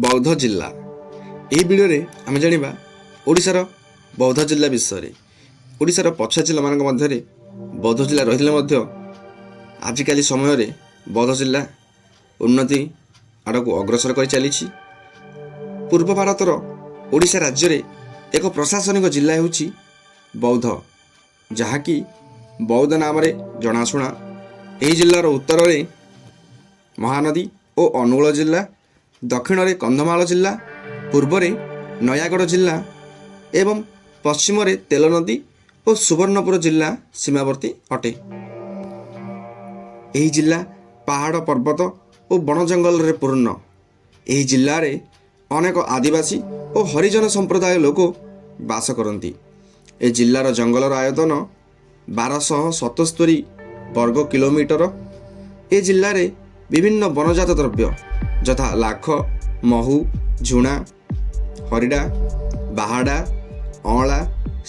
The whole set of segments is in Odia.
ବୌଦ୍ଧ ଜିଲ୍ଲା। ଏହି ଭିଡ଼ିଓରେ ଆମେ ଜାଣିବା ଓଡ଼ିଶାର ବୌଦ୍ଧ ଜିଲ୍ଲା ବିଷୟରେ। ଓଡ଼ିଶାର ପଛୁଆ ଜିଲ୍ଲାମାନଙ୍କ ମଧ୍ୟରେ ବୌଦ୍ଧ ଜିଲ୍ଲା ରହିଥିଲେ ମଧ୍ୟ ଆଜିକାଲି ସମୟରେ ବୌଦ୍ଧ ଜିଲ୍ଲା ଉନ୍ନତି ଆଡ଼କୁ ଅଗ୍ରସର କରି ଚାଲିଛି। ପୂର୍ବ ଭାରତର ଓଡ଼ିଶା ରାଜ୍ୟରେ ଏକ ପ୍ରଶାସନିକ ଜିଲ୍ଲା ହେଉଛି ବୌଦ୍ଧ, ଯାହାକି ବୌଦ୍ଧ ନାମରେ ଜଣାଶୁଣା। ଏହି ଜିଲ୍ଲାର ଉତ୍ତରରେ ମହାନଦୀ ଓ ଅନୁଗୁଳ ଜିଲ୍ଲା, ଦକ୍ଷିଣରେ କନ୍ଧମାଳ ଜିଲ୍ଲା, ପୂର୍ବରେ ନୟାଗଡ଼ ଜିଲ୍ଲା ଏବଂ ପଶ୍ଚିମରେ ତେଲନଦୀ ଓ ସୁବର୍ଣ୍ଣପୁର ଜିଲ୍ଲା ସୀମାବର୍ତ୍ତୀ ଅଟେ। ଏହି ଜିଲ୍ଲା ପାହାଡ଼, ପର୍ବତ ଓ ବଣ ଜଙ୍ଗଲରେ ପୂର୍ଣ୍ଣ। ଏହି ଜିଲ୍ଲାରେ ଅନେକ ଆଦିବାସୀ ଓ ହରିଜନ ସମ୍ପ୍ରଦାୟ ଲୋକ ବାସ କରନ୍ତି। ଏ ଜିଲ୍ଲାର ଜଙ୍ଗଲର ଆୟତନ 1277 ବର୍ଗ କିଲୋମିଟର। ଏ ଜିଲ୍ଲାରେ ବିଭିନ୍ନ ବନଜାତ ଦ୍ରବ୍ୟ ଯଥା ଲାଖ, ମହୁ, ଝୁଣା, ହରିଡ଼ା, ବାହାଡ଼ା, ଅଁଳା,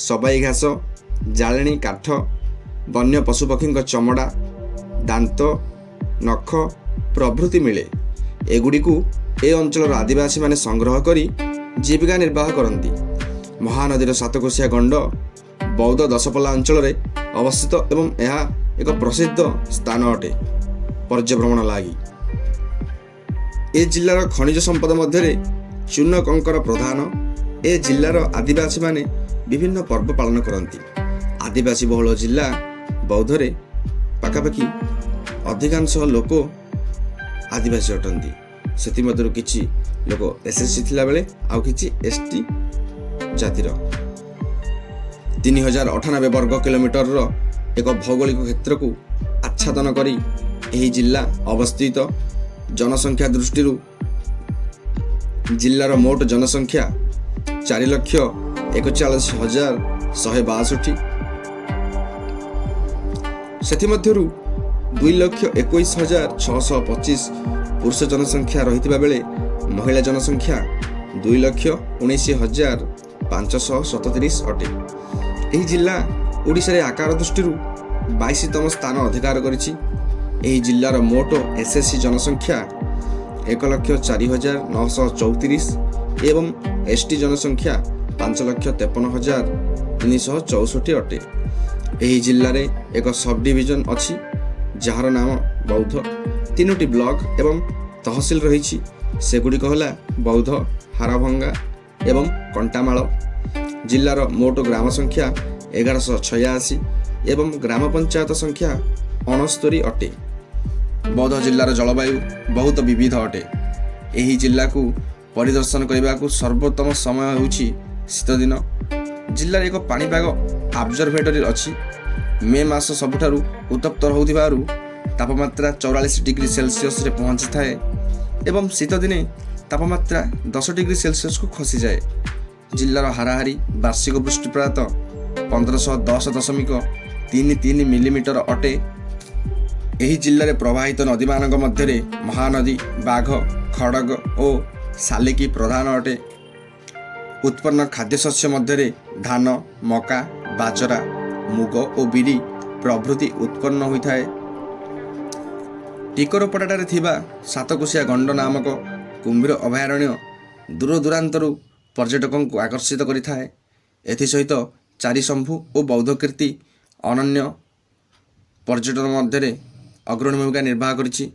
ସବାଇ ଘାସ, ଜାଳେଣୀ କାଠ, ବନ୍ୟ ପଶୁପକ୍ଷୀଙ୍କ ଚମଡ଼ା, ଦାନ୍ତ, ନଖ ପ୍ରଭୃତି ମିଳେ। ଏଗୁଡ଼ିକୁ ଏ ଅଞ୍ଚଳର ଆଦିବାସୀମାନେ ସଂଗ୍ରହ କରି ଜୀବିକା ନିର୍ବାହ କରନ୍ତି। ମହାନଦୀର ସାତକୋଶିଆ ଗଣ୍ଡ ବୌଦ୍ଧ ଦଶପଲ୍ଲା ଅଞ୍ଚଳରେ ଅବସ୍ଥିତ ଏବଂ ଏହା ଏକ ପ୍ରସିଦ୍ଧ ସ୍ଥାନ ଅଟେ ପର୍ଯ୍ୟଭ୍ରମଣ ଲାଗି। ଏ ଜିଲ୍ଲାର ଖଣିଜ ସମ୍ପଦ ମଧ୍ୟରେ ଚୂନ କଙ୍କର ପ୍ରଧାନ। ଏ ଜିଲ୍ଲାର ଆଦିବାସୀମାନେ ବିଭିନ୍ନ ପର୍ବ ପାଳନ କରନ୍ତି। ଆଦିବାସୀ ବହୁଳ ଜିଲ୍ଲା ବୌଦ୍ଧରେ ପାଖାପାଖି ଅଧିକାଂଶ ଲୋକ ଆଦିବାସୀ ଅଟନ୍ତି। ସେଥିମଧ୍ୟରୁ କିଛି ଲୋକ ଏସ୍ ସି ଥିଲାବେଳେ ଆଉ କିଛି ଏସ୍ ଟି ଜାତିର। 3098 ବର୍ଗ କିଲୋମିଟରର ଏକ ଭୌଗୋଳିକ କ୍ଷେତ୍ରକୁ ଆଚ୍ଛାଦନ କରି ଏହି ଜିଲ୍ଲା ଅବସ୍ଥିତ। ଜନସଂଖ୍ୟା ଦୃଷ୍ଟିରୁ ଜିଲ୍ଲାର ମୋଟ ଜନସଂଖ୍ୟା 4,41,162। ସେଥିମଧ୍ୟରୁ 2,21,625 ପୁରୁଷ ଜନସଂଖ୍ୟା ରହିଥିବା ବେଳେ ମହିଳା ଜନସଂଖ୍ୟା 2,19,537 ଅଟେ। ଏହି ଜିଲ୍ଲା ଓଡ଼ିଶାରେ ଆକାର ଦୃଷ୍ଟିରୁ 22ତମ ସ୍ଥାନ ଅଧିକାର କରିଛି। ଏହି ଜିଲ୍ଲାର ମୋଟ ଏସ୍ ସି ଜନସଂଖ୍ୟା 1,04,934 ଏବଂ ଏସ୍ ଟି ଜନସଂଖ୍ୟା 5,53,364 ଅଟେ। ଏହି ଜିଲ୍ଲାରେ ଏକ ସବ୍ ଡିଭିଜନ ଅଛି, ଯାହାର ନାମ ବୌଦ୍ଧ। ତିନୋଟି ବ୍ଲକ ଏବଂ ତହସିଲ ରହିଛି। ସେଗୁଡ଼ିକ ହେଲା ବୌଦ୍ଧ, ହାରଭଙ୍ଗା ଏବଂ କଣ୍ଟାମାଳ। ଜିଲ୍ଲାର ମୋଟ ଗ୍ରାମ ସଂଖ୍ୟା 1186 ଏବଂ ଗ୍ରାମ ପଞ୍ଚାୟତ ସଂଖ୍ୟା 69 ଅଟେ। ବୌଦ୍ଧ ଜିଲ୍ଲାର ଜଳବାୟୁ ବହୁତ ବିବିଧ ଅଟେ। ଏହି ଜିଲ୍ଲାକୁ ପରିଦର୍ଶନ କରିବାକୁ ସର୍ବୋତ୍ତମ ସମୟ ହେଉଛି ଶୀତଦିନ। ଜିଲ୍ଲାରେ ଏକ ପାଣିପାଗ ଅବଜରଭେଟରୀ ଅଛି। ମେ ମାସ ସବୁଠାରୁ ଉତ୍ତପ୍ତ ରହୁଥିବାରୁ ତାପମାତ୍ରା 44 ଡିଗ୍ରୀ ସେଲସିୟସରେ ପହଞ୍ଚିଥାଏ ଏବଂ ଶୀତଦିନେ ତାପମାତ୍ରା 10 ଡିଗ୍ରୀ ସେଲସିୟସକୁ ଖସିଯାଏ। ଜିଲ୍ଲାର ହାରାହାରି ବାର୍ଷିକ ବୃଷ୍ଟିପାତ 1510.33 ମିଲିମିଟର ଅଟେ। ଏହି ଜିଲ୍ଲାରେ ପ୍ରବାହିତ ନଦୀମାନଙ୍କ ମଧ୍ୟରେ ମହାନଦୀ, ବାଘ, ଖଡ଼ଗ ଓ ସାଲିକି ପ୍ରଧାନ ଅଟେ। ଉତ୍ପନ୍ନ ଖାଦ୍ୟଶସ୍ୟ ମଧ୍ୟରେ ଧାନ, ମକା, ବାଜରା, ମୁଗ ଓ ବିରି ପ୍ରଭୃତି ଉତ୍ପନ୍ନ ହୋଇଥାଏ। ଟିକରପଡ଼ାଠାରେ ଥିବା ସାତକୋଶିଆ ଗଣ୍ଡ ନାମକ କୁମ୍ଭୀର ଅଭୟାରଣ୍ୟ ଦୂରଦୂରାନ୍ତରୁ ପର୍ଯ୍ୟଟକଙ୍କୁ ଆକର୍ଷିତ କରିଥାଏ। ଏଥିସହିତ ଚାରିଶମ୍ଭୁ ଓ ବୌଦ୍ଧ କୀର୍ତ୍ତି ଅନନ୍ୟ ପର୍ଯ୍ୟଟନ ମଧ୍ୟରେ ଅଗ୍ରଣୀ ଭୂମିକା ନିର୍ବାହ କରିଛି।